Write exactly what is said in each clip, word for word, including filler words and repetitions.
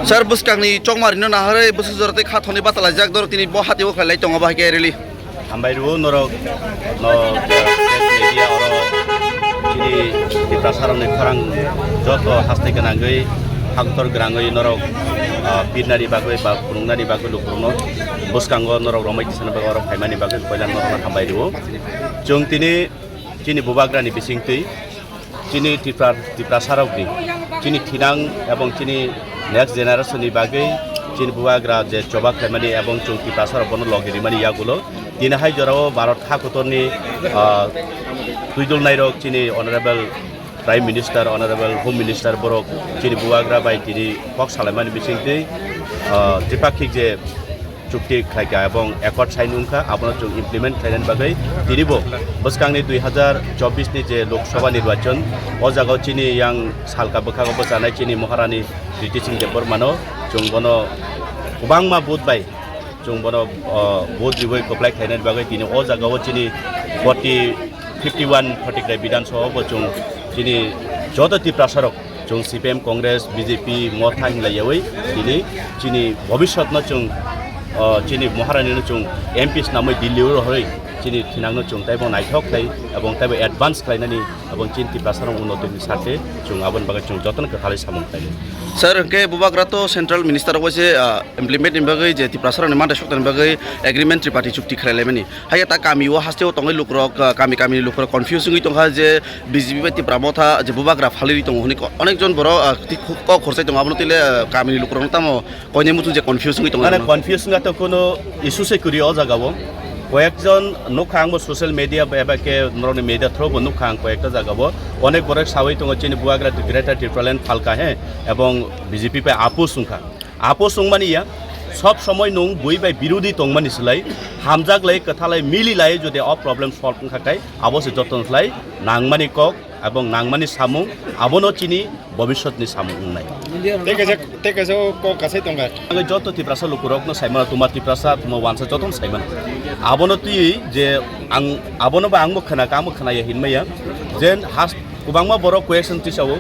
Sir, bwskangni chongmarino naharwi bwswk jora tei kha thoni bachalaijak, norok tini bo hatio khlailai tongo, bo hai khe rally. Hambai rwo norok, no, press media oro chini Tiprasarokni khorang joto haste gwnangwi, haktor gwnangwi norok, ah, birnani bagwi ba phunuknani bagwi lukurokno bwskango norok romwi tisani bagwi oro phaimani bagwi koilan norokno hambai rwo. Chwng tini chini bubagrani bisingtwi chini Tipra-, Tiprasarokni chini thinang ebong chini next generation ni bagwi chini bubagra je choba khlaimani ebong chwng Tiprasarok bono logi rimani yagulo tini hai jorao Bharat hakotorni, ah, twidulnairok chini Honorable Prime Minister, Honorable Home Minister borok chini bubagra bai tini kok salaimani bisingtwi, ah, tripakhik je chukti khlaikha ebong accord sign wngkha, abono chwng implement khlainani bagwi tinibo bwskangni dui hazar chobbish ni je Lok Sabha nirbachon, o jagao chini yang salka bwkhago bwchanai chini Maharani Kriti Singh Debbarmano chwng bono kwbangma vote bai chwng bono, o, vote riwi kwplai khlainani bagwi tini o jagao chini forty, fifty one forty krai Bidhan Sabha bo chwng chini joto Tiprasarok chwng C P M, Congress, B J P, Motha hinlaiyawi tini chini bhobishyotno chwng, o, chini Maharani no chwng M P snamwi Delhi o rohorwi chini thinangno chwng taibo naithok khlai ebong taibo advance khlainani ebong chini Tiprasarok unnoti ni sarte chwng aboni bagwi chwng jotono kwthalwi samung khlai. Sir, hwnkhe bubagra to central minister rok bai se, ah, implement ni bagwi je Tiprasarok ni mantha suknani bagwi agreement triparty chukti khlai laimani. Haiya ta kami o haste o tongwi lukurok, ah, kami kami ni lukurok confuse wngwi tongkha je B J P bai Tipra Motha je bubagra phalwi tongo hwnwi ko-, onek jon borok, ah, ti-, kok khorsai tongo, abono tile, ah, kami ni lukurok no tamo koine muchung je confuse wngwi tongo. Mane confuse wngya to kono issue se kwrwi o jaga o. Koyekjon nukha ang bo social media ba eba ke norokni media through bo nukha ang koyekta jaga o. Onek borok sawi tongo chini bubagra Greater Tipraland phalka he ebong B J P bai apus wngkha. Apos wngmani ya, sob somoi nwng bui bai birodhi tongmani slai, hamjak lai, kwtha lai, mili lai, jodi o problem solve wngkha khe, abo se joto slai nangmani kok, ebong nangmani samung, abono chini bobishyotni samung wngnai. Tei kaisa, tei kaisa o kok kasai tongkha. Ang joto Tiprasa lukurokno saimano, tuma Tiprasa, tuma wansa jotono saimano. Abono twi je ang, abono ba angbo khna, angbo khna ya hinmaya, jen has Kwbangma borok question tisao,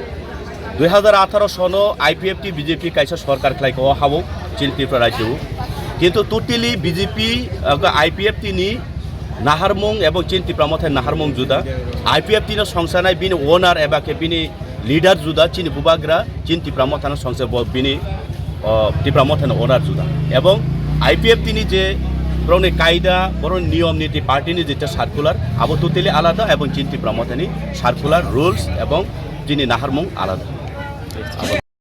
dui hazar atharo sono I P F T B J P kaisa sorkar khlai kha o hao chini Tripura rajyo. Kintu totally B J P, ah, I P F T ni naharmung ebong chini Tipra Motha ni naharmung juda. I P F T no songsanai bini owner eba khe bini leader juda, chini bubagra chini Tipra Motha no songsa bo bini, oh, Tipra Motha ni owner juda. Ebong I P F T ni je borokni kaida, borokni niyom niti, party ni je circular, abo totally alada ebong chini Tipra Motha ni circular, rules ebong chini naharmung alada.